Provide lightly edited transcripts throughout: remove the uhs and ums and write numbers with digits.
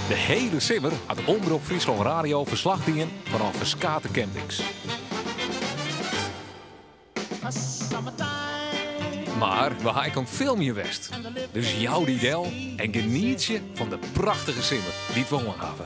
De hiele simmer hat Omrop Fryslân Radio ferslach dien fan ferskate campings. Mar we ha ek oan filmjen west. Dus jou dy del en genietsje fan de prachtige simmer dy't we hân hawwe.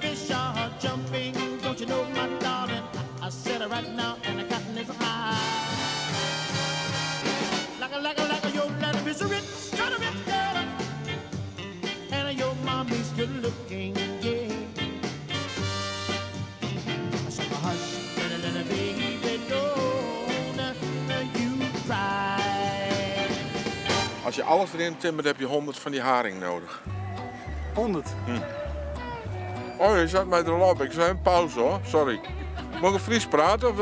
Als je alles erin timmert, heb je 100 van die haring nodig. 100? Oh, je zat mij er al op. Ik zei een pauze hoor, sorry. Mag ik Fries praten of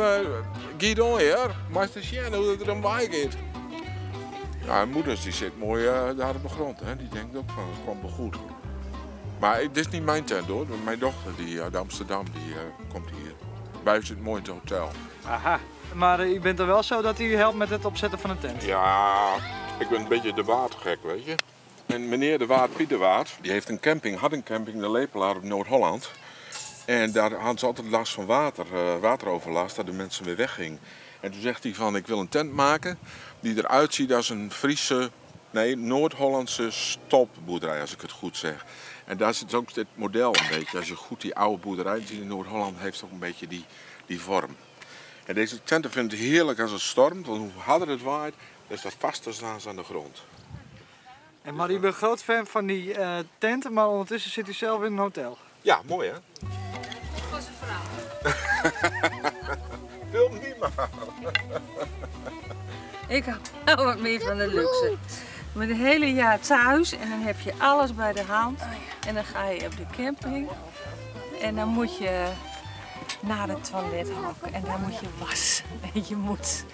Guido hier? Maar het is hoe het er om bij gaat. Ja, mijn moeder die zit mooi daar op de grond. Hè. Die denkt ook van, het komt wel goed. Maar dit is niet mijn tent hoor. Mijn dochter die uit Amsterdam die komt hier. Wij zitten mooi in het hotel. Aha, maar u bent er wel zo dat u helpt met het opzetten van een tent? Ja, ik ben een beetje de waardgek, weet je. En meneer de Waard, Piet de Waard, die heeft een camping, had een camping, de Lepelaar op Noord-Holland. En daar hadden ze altijd last van water, wateroverlast, dat de mensen weer weggingen. En toen zegt hij van, ik wil een tent maken die eruit ziet als een Friese, nee, Noord-Hollandse stolpboerderij, als ik het goed zeg. En daar zit ook dit model een beetje. Als je goed die oude boerderij ziet in Noord-Holland, heeft ook een beetje die vorm. En deze tenten vinden het heerlijk als het stormt, want hoe harder het waait, des te vaster staan ze aan de grond. En maar u bent groot fan van die tenten, maar ondertussen zit u zelf in een hotel. Ja, mooi hè? Voor zijn vrouw. Film niet maar. Ik hou wat meer van de luxe. Maar het hele jaar thuis en dan heb je alles bij de hand. En dan ga je op de camping en dan moet je naar het toilethok en dan moet je wassen. En je moet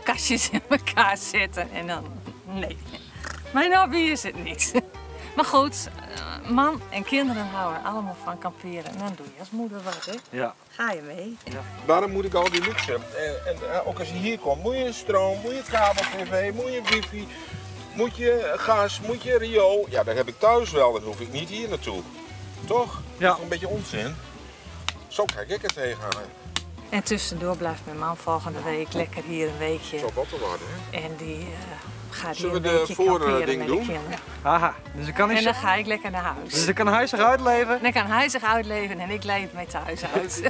kastjes in elkaar zetten en dan, nee. Mijn hobby is het niet. Maar goed, man en kinderen houden allemaal van kamperen. En dan doe je als moeder wat, hè? Ja. Ga je mee? Ja. Waarom moet ik al die luxe? En ook als je hier komt, moet je stroom, moet je kabel-tv, moet je wifi, moet je gas, moet je riool. Ja, dat heb ik thuis wel, dat hoef ik niet hier naartoe. Toch? Ja. Dat is een beetje onzin. Zo kijk ik er tegenaan. En tussendoor blijft mijn man volgende week lekker hier een weekje. Zal wat te worden, hè? En die gaat Zullen hier we een de weekje kamperen voording met doen? de kinderen. Aha, dus dan kan hij En dan ga ik lekker naar huis. Dus dan kan hij zich uitleven? Dan kan hij zich uitleven en ik leef mij thuis uit.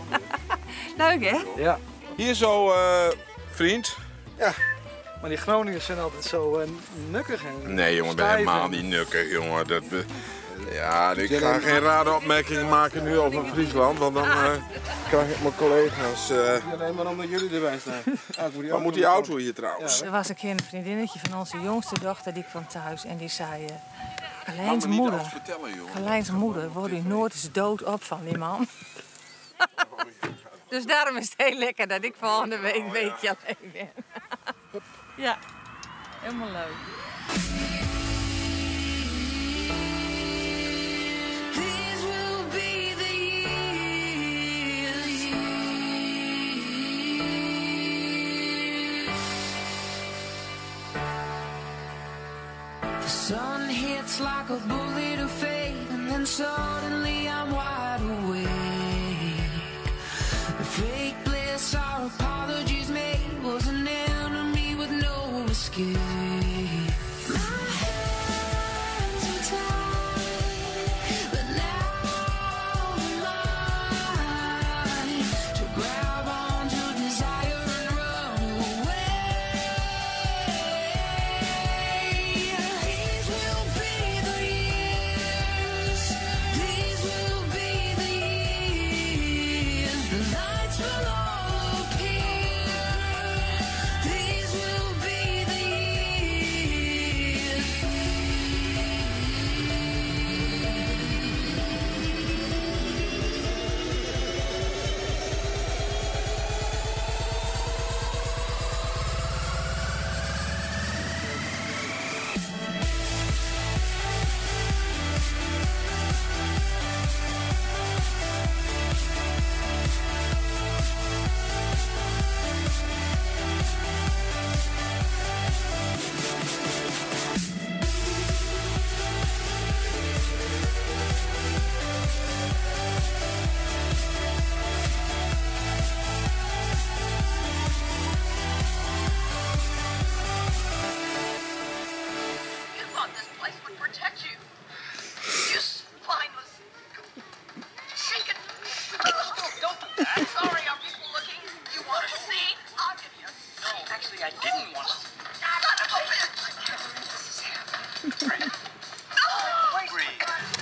Leuk, hè? Ja. Hier zo, vriend. Ja. Maar die Groningers zijn altijd zo nukkig. En nee, jongen, ik ben helemaal niet nukkig, jongen. Dat, ja, ik ga geen rare opmerkingen maken nu over Friesland, want dan krijg ik mijn collega's... Alleen maar omdat jullie erbij staan. Ja, moet die Waar moet die auto hier trouwens? Ja, er was een keer een vriendinnetje van onze jongste dochter, die kwam thuis en die zei... Carlijns moeder, Carlijns moeder, wordt u nooit eens dood op van die man. Dus daarom is het heel lekker dat ik volgende week een weekje alleen ben. Ja, helemaal leuk. The sun hits like a bullet of fate, and then suddenly I'm wide awake. The fake bliss our apologies made was an enemy with no escape. My hands are tied, but now they're mine to grab onto desire and run away. These will be the years. These will be the years. The lights will all appear.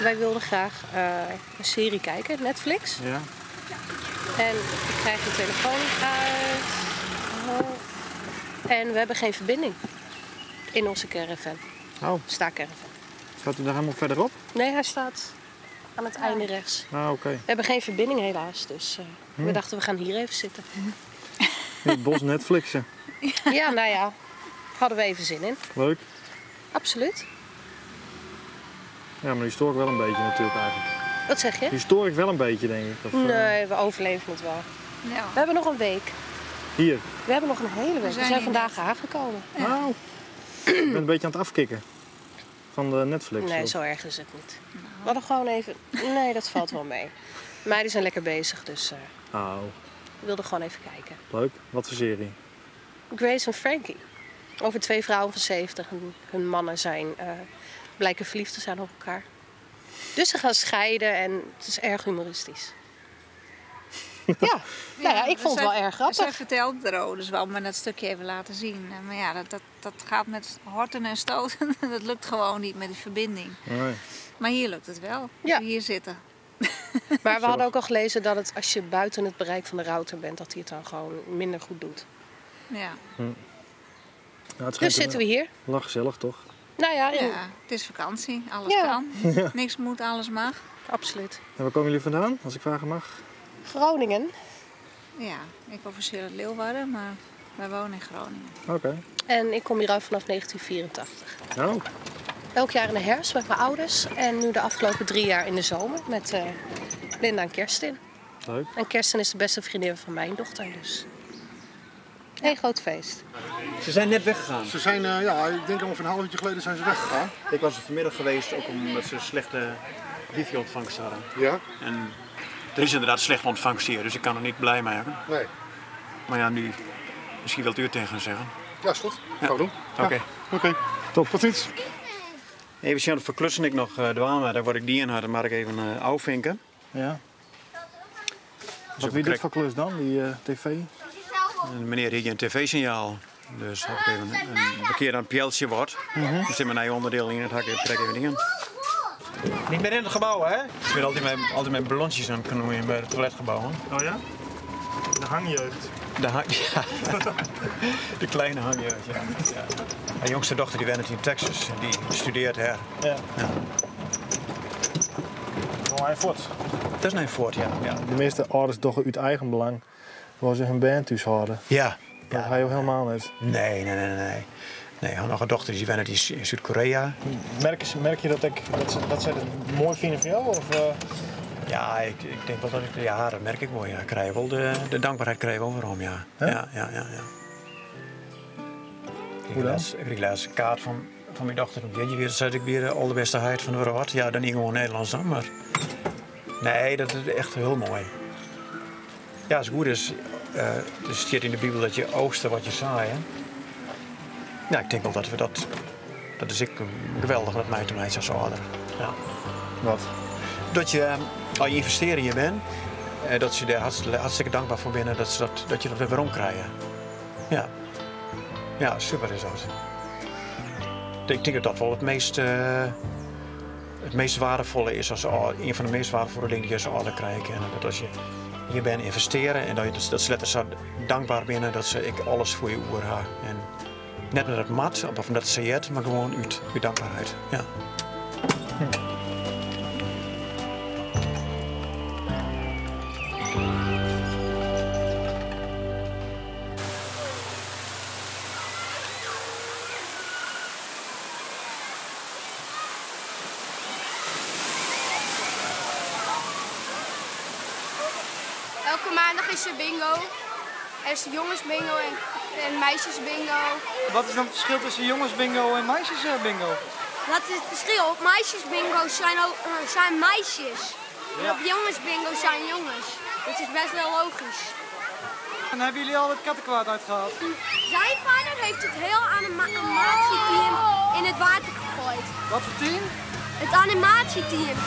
Wij wilden graag een serie kijken, Netflix. Ja. En ik krijg de telefoon uit. Oh. En we hebben geen verbinding in onze caravan. Oh. Stacaravan. Staat u daar helemaal verderop? Nee, hij staat aan het einde rechts. Ah, oké. We hebben geen verbinding helaas, dus we dachten we gaan hier even zitten. In het bos Netflixen. Ja, nou ja, hadden we even zin in. Leuk. Absoluut. Ja, maar nu stoor ik wel een beetje natuurlijk eigenlijk. Wat zeg je? Nu stoor ik wel een beetje, denk ik. Of, Nee, we overleven het wel. Ja. We hebben nog een week. Hier. We hebben nog een hele week. We zijn zijn hier vandaag aangekomen. Nou, ik ben een beetje aan het afkicken. Van de Netflix. Nee, of- zo erg is het niet. We hadden gewoon even... Nee, dat valt wel mee. Meiden zijn lekker bezig, dus Oh, we wilden gewoon even kijken. leuk. Wat voor serie? Grace en Frankie. Over twee vrouwen van 70 en hun mannen zijn, blijken verliefd te zijn op elkaar. Dus ze gaan scheiden en het is erg humoristisch. Ja, nou ja, ik vond het wel erg grappig. Zij vertelt er dus wel, maar dat stukje even laten zien. Maar ja, dat gaat met horten en stoten. Dat lukt gewoon niet met die verbinding. Nee. Maar hier lukt het wel, als Ja. we hier zitten. Maar we hadden ook al gelezen dat het, als je buiten het bereik van de router bent, dat hij het dan gewoon minder goed doet. Ja. Nou, het Dus zitten we hier. Wel gezellig, toch? Nou ja, Ja, het is vakantie. Alles Ja. kan. Niks moet, alles mag. absoluut. En waar komen jullie vandaan, als ik vragen mag? Groningen. Ja, ik officieel uit Leeuwarden, maar wij wonen in Groningen. Oké. En ik kom hier al vanaf 1984. Nou, Elk jaar in de herfst met mijn ouders. En nu de afgelopen 3 jaar in de zomer met Linda en Kerstin. leuk. En Kerstin is de beste vriendin van mijn dochter, dus. Een groot feest. Ze zijn net weggegaan. Ze zijn, ja, ik denk ongeveer een half uurtje geleden zijn ze weggegaan. Ik was er vanmiddag geweest, ook omdat ze slechte wifi-ontvangst hadden. Ja? En er is inderdaad slechte ontvangst hier, dus ik kan er niet blij maken. Nee. Maar ja, nu misschien wilt u het tegen gaan zeggen. Ja, is goed. Gaan we doen. Oké. Ja. Oké. Top. Tot ziens. Even zien, verklussen ik nog de dwaan, daar word ik die in had, dan mag ik even afvinken. Ja. Dus Wat wie dit voor klus dan, die tv? En meneer hier een tv-signaal. Dus heb ik even een keer aan het pjeltje wordt. Er zit mijn eigen onderdeel in, dat hak ik trek even dingen. Niet meer in het gebouw, hè? Ik ben altijd mijn ballonnetjes aan het knoeien bij het toiletgebouw. Hè? Oh ja? De hangjeugd. De hang, ja. De kleine hangjeugd, ja. Ja. Mijn jongste dochter die woont in Texas en die studeert daar. Ja. Ja. Nog een voort. Dat is een voort, ja. Ja. De meeste ouders toch uit eigen belang waar ze hun band thuis houden. Ja. Dat ga je ook helemaal niet. Nee, nee, nee, nee. Nee, ik had nog een dochter die woont in Zuid-Korea. Merk je dat zij dat mooi vinden van jou? Of, Ja, ik denk wel dat ik... Ja, dat merk ik wel. Ja. Ik krijg wel de dankbaarheid krijg ik wel waarom, ja. Hè? Ja, ja, ja, ja. Hoe dan? Ik kreeg laatst een kaart van mijn dochter. Jeetje, weer, dat zei ik weer de allerbeste heid van de wereld. Ja, dan niet gewoon Nederlands dan, maar... Nee, dat is echt heel mooi. Ja, als het goed is, er staat in de Bijbel dat je oogst wat je zaait. Hè? Ja, ik denk wel dat we dat... Dat is ik geweldig dat mij te mij als ouder. Ja. Wat? Dat je, als je investeert in je bent, dat ze daar hartstikke dankbaar voor binnen, dat je dat weer waarom krijgt. Ja. Ja, super is dat. Ik denk dat dat wel het meest waardevolle is, als een van de meest waardevolle dingen die je als ouder krijgt. En dat als je hier bent investeren en dat ze letter zo dankbaar binnen dat ze ik alles voor je oer ha. En net met het mat, of omdat ze het, maar gewoon uit dankbaarheid. Ja. Elke maandag is er bingo. Er is jongensbingo en meisjesbingo. Wat is dan het verschil tussen jongensbingo en meisjesbingo? Wat is het verschil? Op meisjesbingo zijn meisjes. En op jongensbingo zijn jongens. Dat is best wel logisch. En hebben jullie al het kattenkwaad uitgehaald? Zijn vader heeft het heel animatieteam in het water gegooid. Wat voor team? Het animatieteam.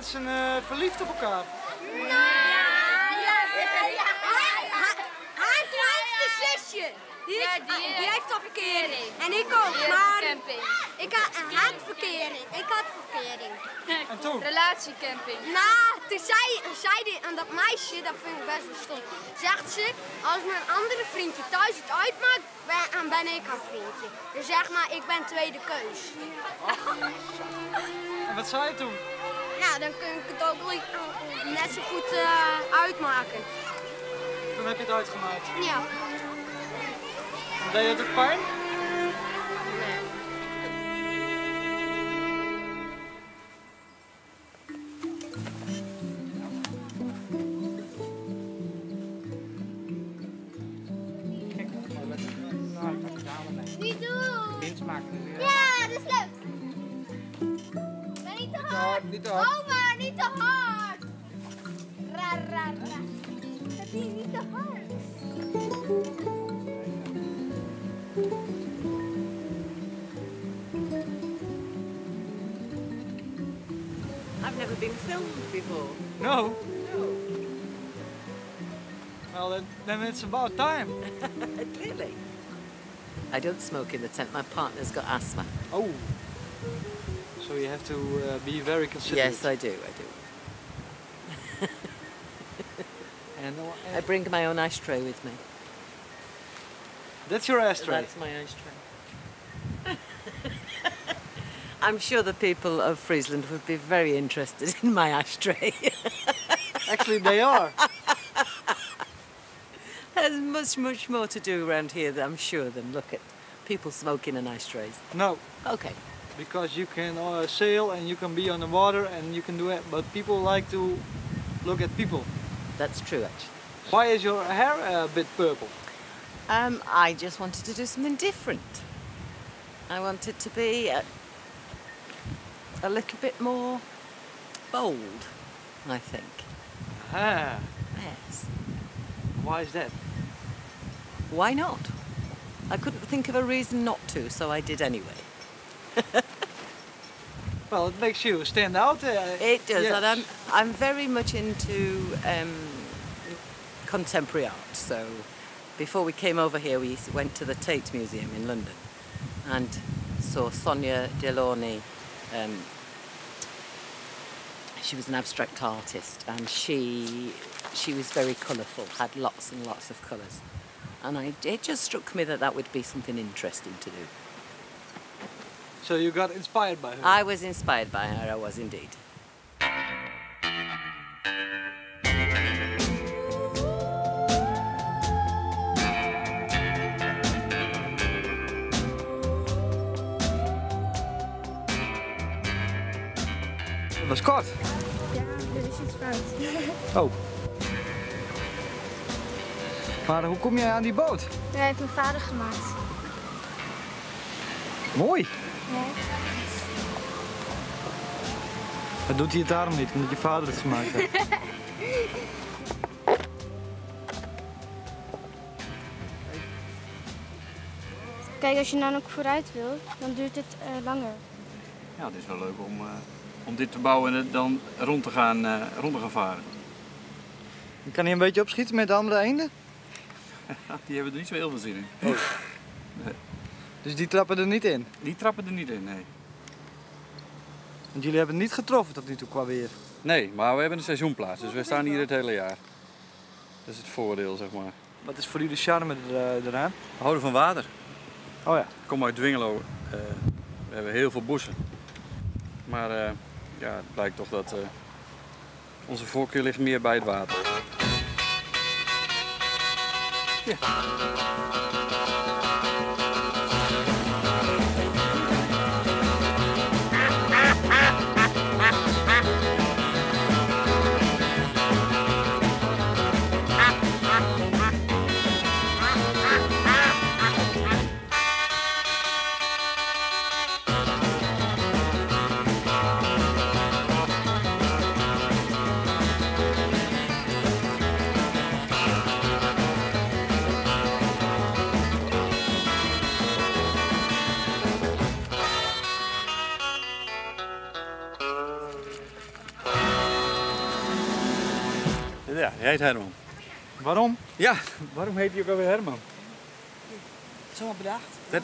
mensen verliefd op elkaar? Haar kleinste zusje. Die heeft al verkering. En ik ook, maar ik had verkering. Ik had verkering. En toen? Relatiecamping. Nou, toen zei die, en dat meisje, dat vind ik best wel stom. Zegt ze, als mijn andere vriendje thuis het uitmaakt, ben ik haar vriendje. Dus zeg maar, ik ben tweede keus. En wat zei je toen? Nou, dan kun ik het ook net zo goed uitmaken. Toen heb je het uitgemaakt? Ja. En deed dat ook pijn? Nee. Niet doen! Ja, dat is leuk! Maar niet te hard! Niet te hard. Oma, niet te hard! Ra, ra, ra. Dat is niet te hard. I've never been filmed before. No? No. Well, then it's about time. Clearly. I don't smoke in the tent. My partner's got asthma. Oh. So you have to be very considerate. Yes, I do. I do. And I bring my own ashtray with me. That's your ashtray? That's my ashtray. I'm sure the people of Friesland would be very interested in my ashtray. Actually, they are. There's much, much more to do around here, I'm sure, than look at people smoking in ashtrays. No. Okay. Because you can sail and you can be on the water and you can do it, but people like to look at people. That's true, actually. Why is your hair a bit purple? I just wanted to do something different. I wanted to be a little bit more bold, I think. Ah. Yes. Why is that? Why not? I couldn't think of a reason not to, so I did anyway. Well, it makes you stand out. It does, yes. And I'm very much into contemporary art. So before we came over here, we went to the Tate Museum in London and saw Sonia Delaunay. She was an abstract artist, and she was very colourful, had lots and lots of colours. And it just struck me that that would be something interesting to do. So you got inspired by her? I was inspired by her, I was indeed. Dat was kort. Ja, er is iets fout. Oh. Maar hoe kom jij aan die boot? Dat heeft mijn vader gemaakt. Mooi. Ja. Dat doet hij het daarom niet, omdat je vader het gemaakt heeft. Kijk, als je nou ook vooruit wil, dan duurt het langer. Ja, het is wel leuk om dit te bouwen en dan rond te gaan varen. Kan hij een beetje opschieten met de andere eenden? Die hebben er niet zo heel veel zin in. Oh. Nee. Dus die trappen er niet in? Die trappen er niet in, nee. Want jullie hebben het niet getroffen tot nu toe qua weer? Nee, maar we hebben een seizoenplaats, dus we staan hier het hele jaar. Dat is het voordeel, zeg maar. Wat is voor u de charme eraan? We houden van water. Oh ja. Ik kom uit Dwingeloo. We hebben heel veel bossen. Maar ja, het blijkt toch dat onze voorkeur ligt meer bij het water. Ja. Ja, die heet Herman. Waarom? Ja, waarom heet hij ook alweer Herman? Zomaar bedacht. Dat,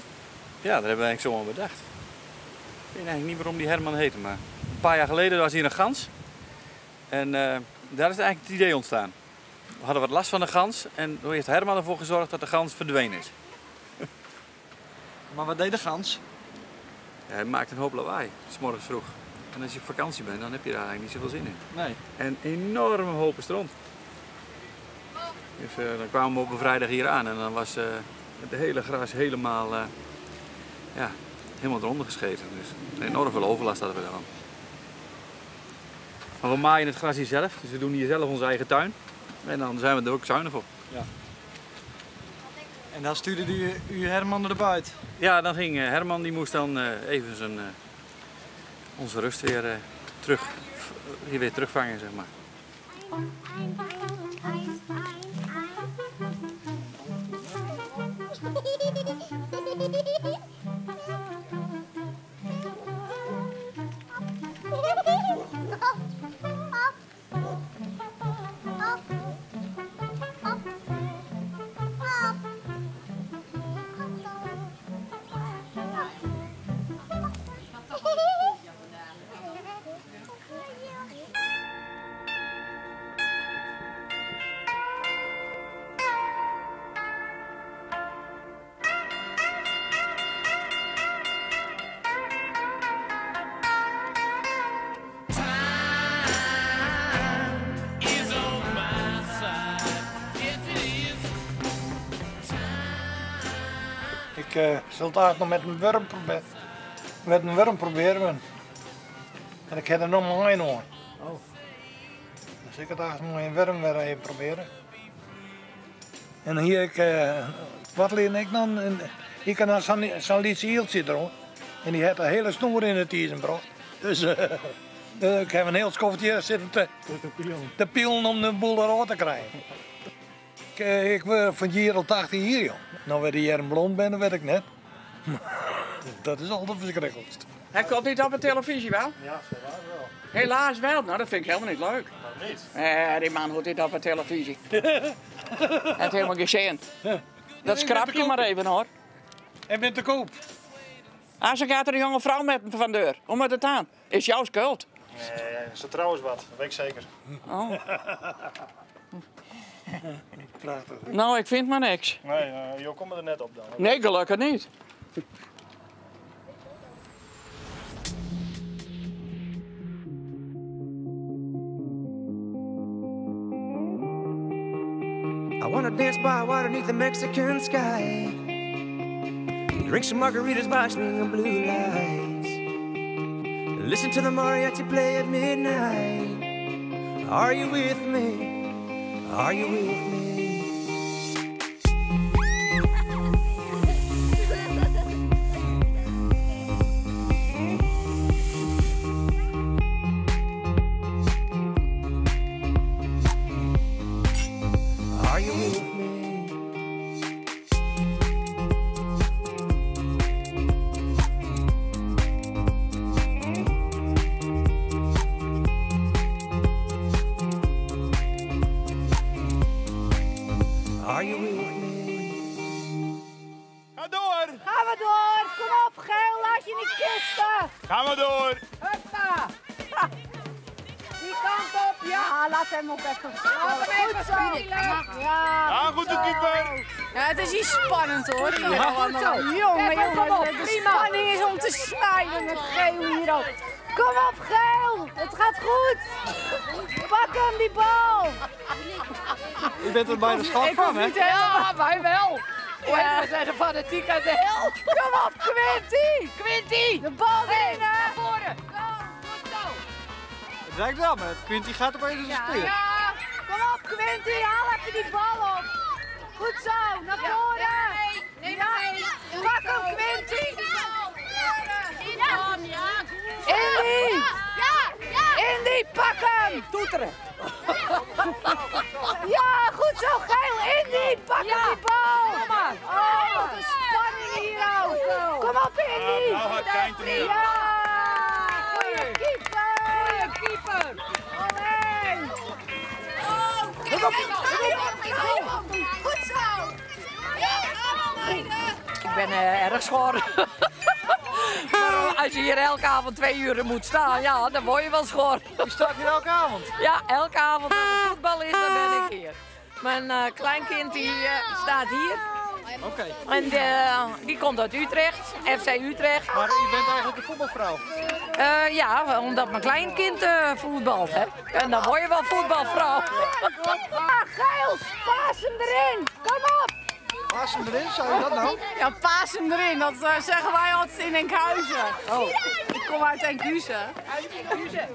ja, dat hebben we eigenlijk zomaar bedacht. Ik weet eigenlijk niet waarom die Herman heette, maar een paar jaar geleden was hier een gans. En daar is eigenlijk het idee ontstaan. We hadden wat last van de gans en toen heeft Herman ervoor gezorgd dat de gans verdwenen is. Maar wat deed de gans? Ja, hij maakt een hoop lawaai, 's morgens vroeg. En als je op vakantie bent, dan heb je daar eigenlijk niet zoveel zin in. Nee. En enorme hopen stront. Dus dan kwamen we op een vrijdag hier aan en dan was het hele gras helemaal, ja, helemaal eronder gescheten. Dus enorm veel overlast hadden we daarvan. Maar we maaien het gras hier zelf, dus we doen hier zelf onze eigen tuin. En dan zijn we er ook zuinig op. Ja. En dan stuurde u Herman erbij? Ja, dan ging Herman, die moest dan even zijn, onze rust weer, terug, hier weer terugvangen, zeg maar. Ik zal het eigenlijk nog met een worm proberen. Met een worm proberen. En ik heb er nog maar één hoor. Oh. Dus ik het eigenlijk nog een worm weer even proberen. En hier, ik, wat leer ik dan? En ik kan dan zo'n liedje hieltje erop. En die heeft een hele snoer in het ijzer. Dus ik heb een heel schofje zitten te pielen om de boel eruit te krijgen. Ik ben van hier al 80 hier, joh. Nou, waar die jaren blond ben, dat weet ik net. Dat is altijd verschrikkelijkst. Hij komt niet op de televisie, wel? Ja, helaas wel. Helaas wel? Nou, dat vind ik helemaal niet leuk. Waarom niet? Die man hoort niet op de televisie. Hij heeft helemaal geen zin. Dat schrap je maar even, hoor. En bent te koop. Ah, ze gaat er een jonge vrouw met hem van deur. Hoe moet het aan? Is jouw schuld. Nee, ze trouwens wat, dat weet ik zeker. Oh. Prachtig. Nou, ik vind maar niks. Nee, joh, kom er net op dan. Nee, gelukkig niet. I wanna dance by water beneath the Mexican sky. Drink some margaritas by swinging blue lights. Listen to the mariachi play at midnight. Are you with me? Are you with me? Are you with me? Are you with me? Ga door! Ga maar door! Kom op, Geil, laat je niet kisten! Ga maar door! Huppa! Ha. Die kant op, ja! Laat hem ook even Laat hem even Goed zo! spelen. Ja, Ja, goed de keeper! Ja, het is hier spannend hoor. Ja. Goed zo. Jongen, Pepper, kom jongen, op. de Prima. spanning is om te snijden met Geel hier ook. Kom op, Geil! Het gaat goed! Pak hem, die bal! Je bent er bijna schap Ik van, hoef hè? niet helemaal, wij wel. Ja. We zijn de fanatiek aan de hel. Kom op, Quinty! Quinty! De bal erin, hè? Naar voren. Goed zo. Het lijkt wel, maar Quinty gaat opeens een speer. Ja. Kom op, Quinty, haal even die bal op. Goed zo, naar voren. Nee, nee, Ja. nee. Pak hem, Quinty. Ja, Indy! Ja, ja. Indy, pak hem! Toeteren. Ja, goed zo, Geil. Indy, pak hem die bal. Kom maar. Oh, wat een spanning hier ook. Kom op, Indy. Ja, nou gaat Keint erin. Ja, goeie keeper. Goeie keeper. Olé. Oh, Goed zo! Ik ben erg schor. Maar als je hier elke avond 2 uur moet staan, ja, dan word je wel schor. Je staat hier elke avond? Ja, elke avond als er voetbal is, dan ben ik hier. Mijn kleinkind die staat hier. Oké. En die komt uit Utrecht, FC Utrecht. Maar u bent eigenlijk een voetbalvrouw? Ja, omdat mijn kleinkind voetbalt. Hè. En dan word je wel voetbalvrouw. Ah, Geil, pass hem erin! Kom op! Pass hem erin, zei je dat nou? Ja, pass hem erin, dat zeggen wij altijd in Enkhuizen. Oh. Ik kom uit Enkhuizen.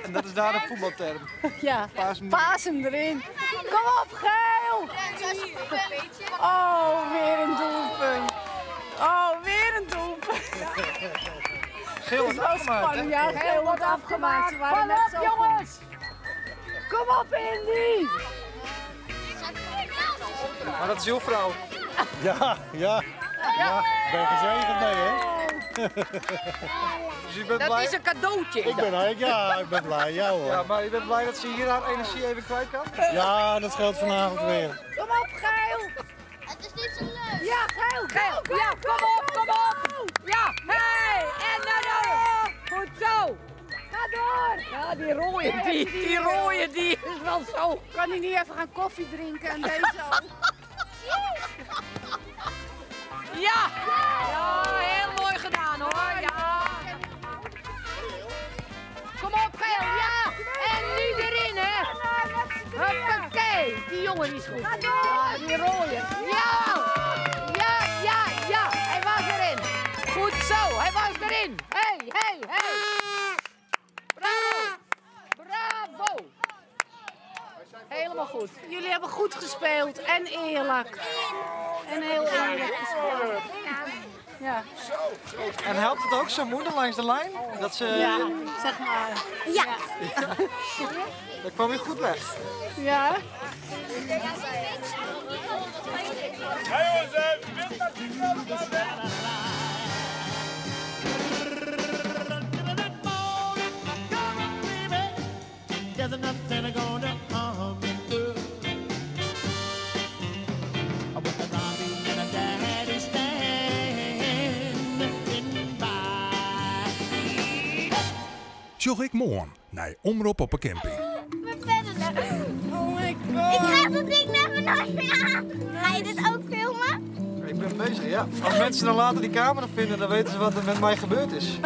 En dat is daar een voetbalterm. Ja, Pass hem erin. pass hem erin. Kom op, Geil! Oh, weer een doelpunt. Oh, weer een doelpunt. Geel Het wordt is wel afgemaakt, hè? spannend. Ja, geel wordt afgemaakt. Ze waren Kom net op, zo jongens! goed. Kom op, Indy! Maar dat is uw vrouw. Ja. Ja, ik ben gezegend mee, hè? Dus u bent Dat blij? is een cadeautje. Ik ben eigenlijk, ja, ik ben blij, ja hoor. Ja, maar u bent blij dat ze hier haar energie even kwijt kan? Ja, dat scheelt vanavond weer. Kom op, Geil! Het is niet zo leuk. Ja, Geil, Geil. Ja, kom op, kom op. Ja, hey. En naar de. Goed zo. Ga door! Ja, die rode, die rode, die is wel zo. Kan hij niet even gaan koffie drinken en deze ook? Ja. Ja, heel mooi gedaan hoor. Ja. Kom op, Geil, ja! En nu erin, hè! Huppakee! Die jongen is goed. Ja, die rode. Ja! Ja, ja, ja! Hij was erin! Goed zo, hij was erin. Hey, hey, hey. Bravo. Bravo. Helemaal goed. Jullie hebben goed gespeeld en eerlijk. En heel eerlijk gespeeld. Ja. En helpt het ook zo'n moeder langs de lijn? Dat ze... Ja, zeg maar. Ja. Dat kwam weer goed weg. Ja. Hey jongens, There's nothing gonna harm me good. With the mommy and the daddy standing by. Sjoch ik moarn nei Omrop op 'e camping. Oh my god. Ik ga dat ding never nooit meer aan. Ga je dit ook filmen? Ik ben bezig, ja. Als mensen dan later die camera vinden, dan weten ze wat er met mij gebeurd is.